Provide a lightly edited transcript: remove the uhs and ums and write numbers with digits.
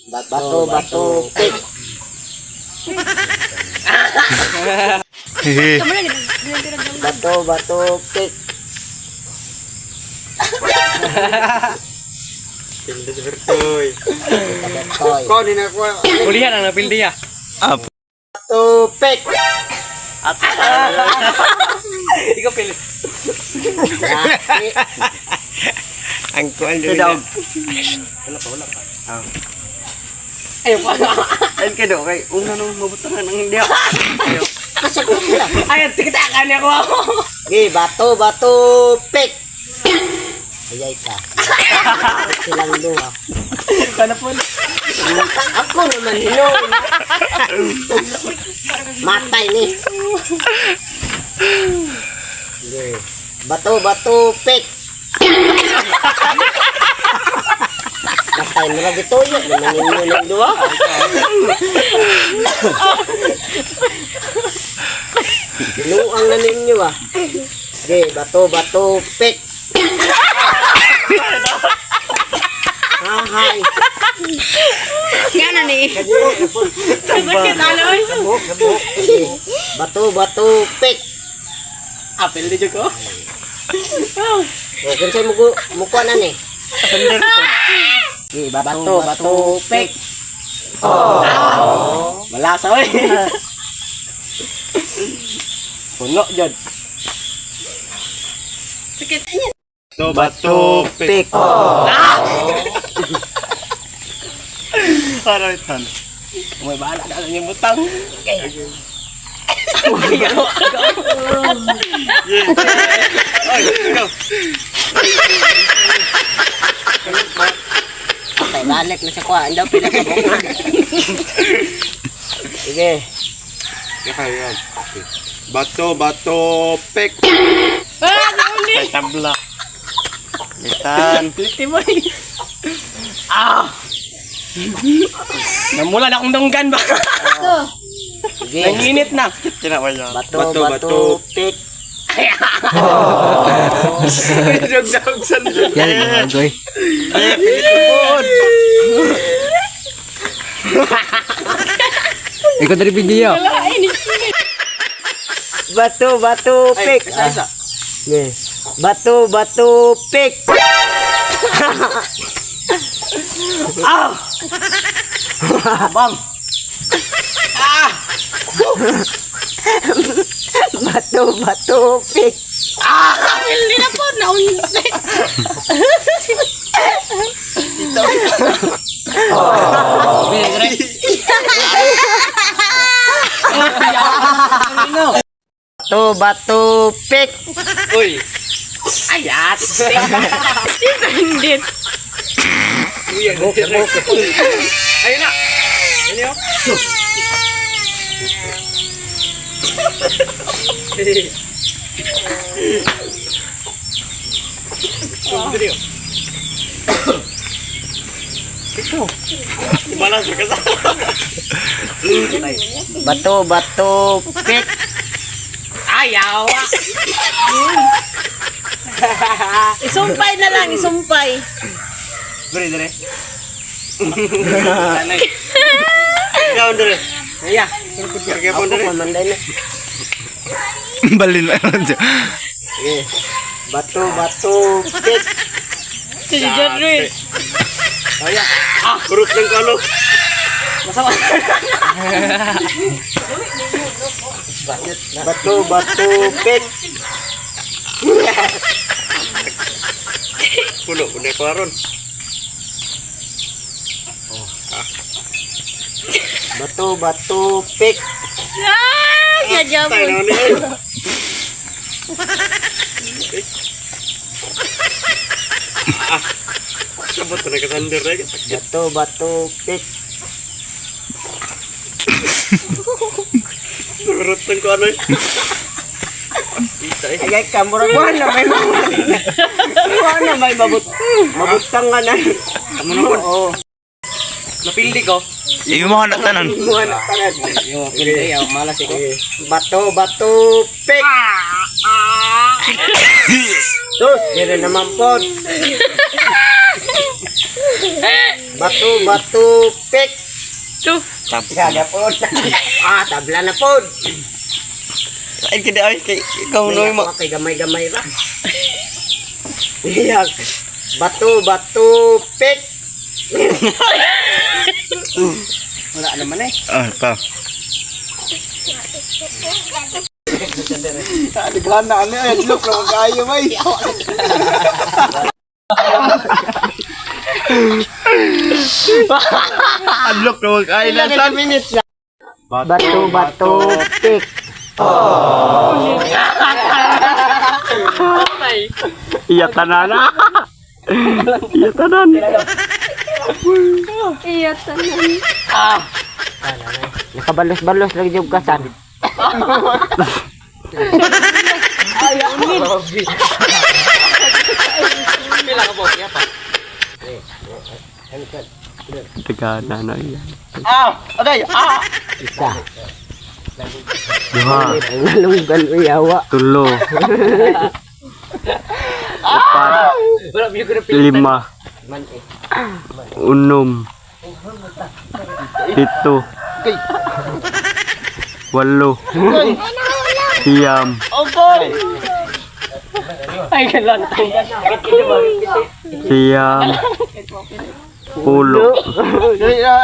Bato, bato, pick. Hehe. Bato, bato, pick. Pildi si Bertoy. Toy. Ko ni na ko. Ulihan ang napildi ya. Ah, Bato, pick. Ikaw pili. Laki. Ang kuan diri. Daw. Ayun pa. Ayun kay do kay una no mabutangan ang diha. Kasi ko sila. Ay, tikita ka niya ko. Okay, bato, bato, pick. Ayay ka. Silang duha. Kana po. Ako naman hinom. Matay ni. Okay. Bato, bato, pick. Matay mo lagi tuyo. Naman ninyo ng duha. Binuang na ninyo ah. Okay, bato, bato, pick. Hahay. Nga na ni. Sakit ano eh. Bato, bato, pick. Apel di ko. O, kung sa'yo mukuha na ni. Okay, bato, bato, pick. Wala sa oy. Puno jud. Sakit. Bato bato Pick. Para itan. May bahala na lang yung butang. Ay, go. Patay, balik na sa kuha. Ang daw pinakabungan. Sige. Okay, yan. Okay. Bato bato pick. Ah, nauli. Ay, tabla. Litan. Piliti mo eh. Ah! Namula na akong dunggan ba? Sige. Nanginit na. Kinawa yan. Bato, bato, pick. Dog dog san. Yan mga goy. Eh, pilit ko pod. Ikaw dari video. Bato, bato, pick. Isa, isa. Sige. Bato, bato, pick. Ah! Bang! Bato, bato, pick. Ah, hindi na po. Naunse. Bato, bato, pick. Uy! Ayat! Sandit. Ayun na! Ayun yun. Balas ka sa. Bato, bato, pick. Ayaw! Isumpay na lang, isumpay. Dere, dere. Sanay. Ikaw dire. Aya. Kaya Ako po dire. pa man din. Balin na lang siya. Sige. Bato, bato, pick. Si Jerry. Aya. Ah, Kurot lang ko ano. Masama. Bato, bato, pick. Puno puno ko aron. Bato, bato, pick. Ah, sadya po. Tayo na ni. Ah. Sabot na ka sander ra. Bato, bato, pick. Kurot lang ko ano. Kita eh. Ayay ka, murag wala na may wala na may mabut. Mabutang ka na. Amo na po. Oo. Napildi ko. Iyo mo na tanan. Imuha na tanan. Yung pildi, ayaw. Malas ko. Sige. Bato, bato, pick. Sus, dire naman po. Bato, bato, pick. Two. Tabla po. Ah, tabla na po. Ay, kaya ay, kay ikaw May no mo. ako kay gamay-gamay ra. Iyak. Bato, bato, pick. Wala naman eh. Ah, pa. Alighan na ano, ay, look na magkayo, bay. Adlok na magkayo na Ilan minutes na? Bato, bato, pick. Iya tanan. Iya tanan. Iya, tanan. Nakabalos-balos lagi yung kasan. Pila ka po? Iya pa. Tagana na iya. Ah, aday, ah. Isa. Duha, Ang nalunggan uyawa. tulo. Upat, Wala mo yung pila. lima, unom, pito, walo, siyam, Ay, galantong. siyam, ulo. Dali na.